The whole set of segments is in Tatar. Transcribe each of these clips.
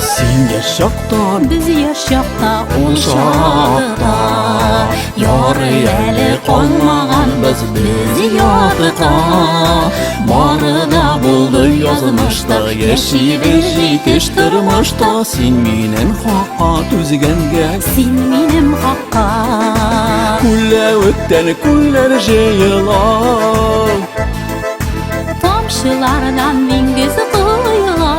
Син яшь чакта, без яшь чакта, ул чакта ярый әле калмаганбыз без ятка. Бары да булды язмышта, яшибез җитеш тормышта. Син минем хакка түзгәнгә, син минем хакка. Күлләвектән күлләр җыела, тамчылардан диңгез коела.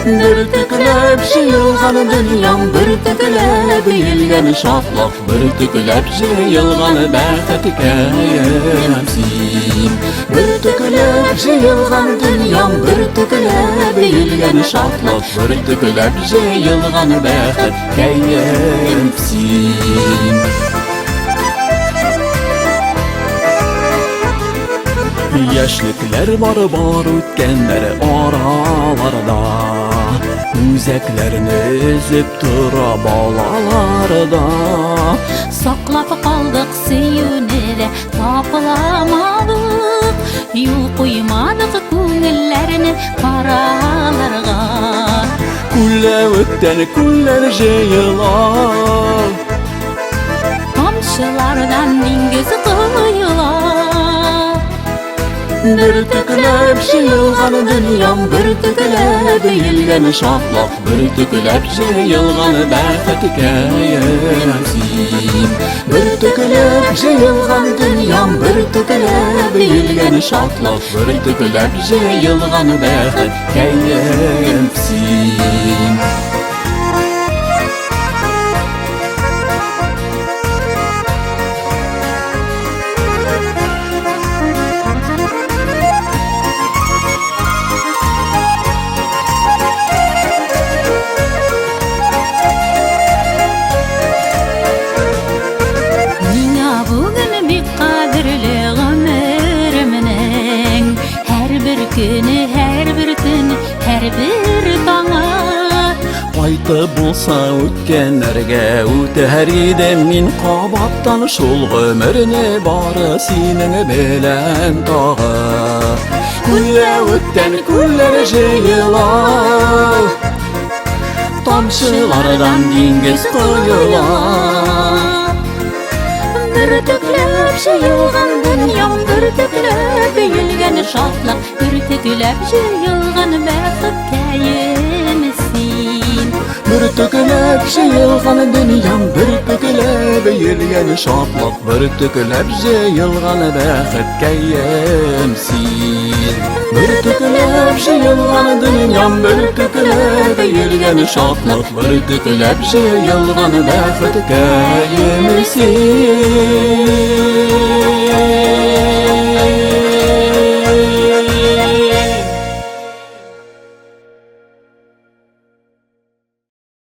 Бөртекләп җыелган дөньям, бөртекләп өелгән шатлык, бөртекләп җыелган бәхеткәем син. Бөртекләп җыелган дөньям, бөртекләп өелгән шатлык, бөртекләп җыелган бәхеткәем син. Яшьлекләр бар бар үткәннәр араларда, Үзәкләрне өзеп тора балаларда. Саклап калдык сөюне дә, тапламадык, юл куймадык күңелләрне караларга. Күлләвектән күлләр җыела, тамчылардан диңгез коела. Бөртекләп җыелган дөньям, бөртекләп өелгән шатлык, бөртекләп җыелган бәхеткәем син. Бөртекләп җыелган дөньям, бөртекләп өелгән шатлык, бөртекләп җыелган бәхеткәем син. Миңа бүген бик кадерле гомеремнең һәрбер көне, һәрбер төн, һәрбер таңы. Кайтып булса үткәннәргә, үтәр идем мин кабаттан шул гомерне бары синең белән тагы. Күлләвектән күлләр җыела, тамчылардан диңгез коела. Бөртекләп җыелган дөньям, бөртекләп өелгән шатлык, бөртекләп җыелган бәхеткәем син. Бөртекләп җыелган дөньям, бөртекләп өелгән шатлык, бөртекләп җыелган бәхеткәем син. Бөртекләп җыелган дөньям, бөртекләп өелгән шатлык, бөртекләп җыелган бәхеткәем син.